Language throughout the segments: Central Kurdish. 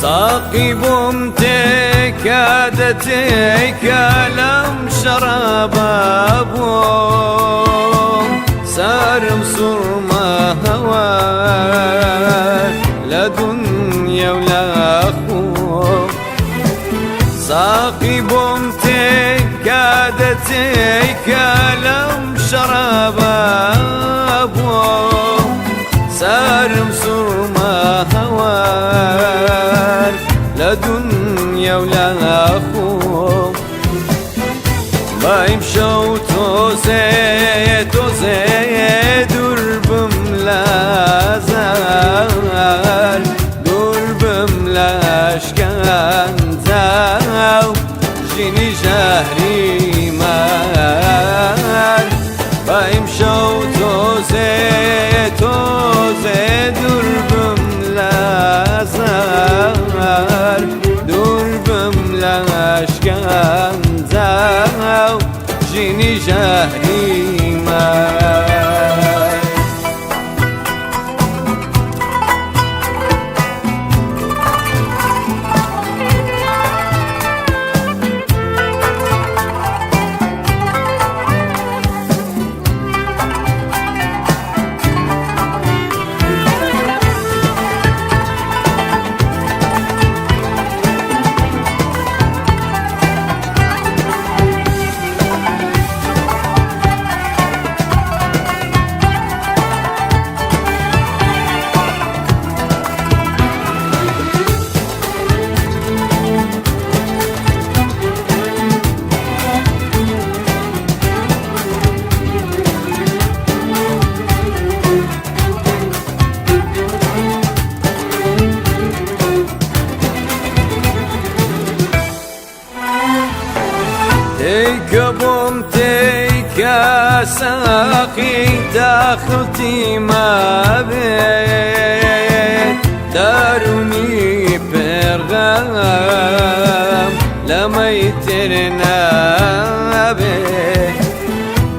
ساقی بۆم تێکە دەتێکە لەم شەڕابە بۆم سارم سوڕما هەوە لە دنیا و لە خۆم ساقی بۆم تێکە دەتێکە لەم شەڕابە بۆم سارم سوڕما هەوار لە دنیا و لە خۆم بایم شەو تۆزێ تۆزێ دوور بم لە زار دوور بم لە ئەشکەنجە و ژینی ژەهری مار بایم شەو تۆزێ تۆزێ دوور بم لە زار دوور بم لە ئەشکەنجە و ژینی ژەهری مار. تێکە بۆم تێکە ساقی داخڵتی مابێت دارونی پێرغەم لەمەی تر نابێ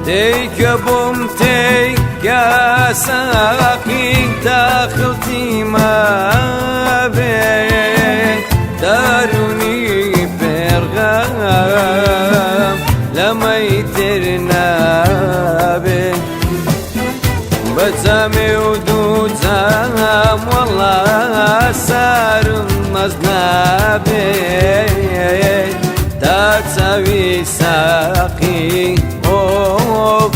تێکە بۆم تێکە ساقی داخڵتی مابێ دارونی پێرغەم لەمەی تر نابێ بەجامێ و دوو جام وەڵا سارم مەز نابێ تا چاوی ساقی ئۆف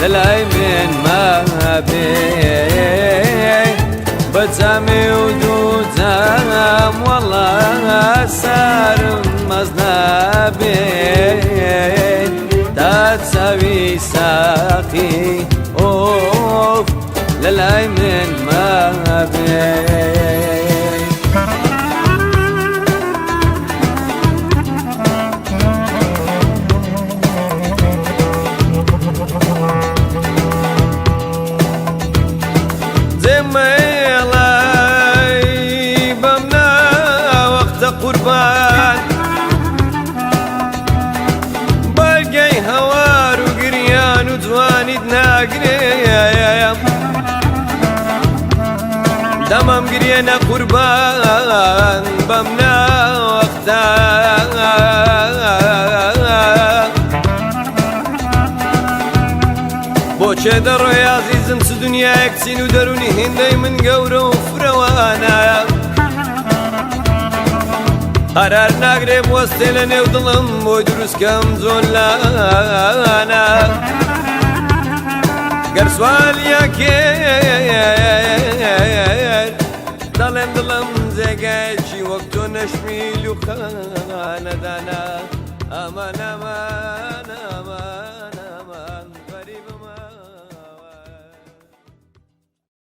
لەلای من مابێ بەجامێ و دوو جام وەڵا سارم مەز نابێ تا چاوی ساقی ئۆف لەلای من مابێ. جێمەیڵای بەم ناوەختە قوربان بەرگەی هەوار و گریان و جوانیت ناگرێم دەمەم گریێنە قوربان بەم ناوەختە بۆ چێ دەڕۆی ئازیزم چ دنیایەک چین و دەرونی هێندەی من گەورە و فرەوانە قەرار ناگرێ بوەستێ لە نێو دڵم بۆی دروستکەم زۆر لانە گەر سوالیەکێ دەڵێم دڵم جێگایەکی وەک تۆ نەشمیل و خانەدانە ئەمانەمە.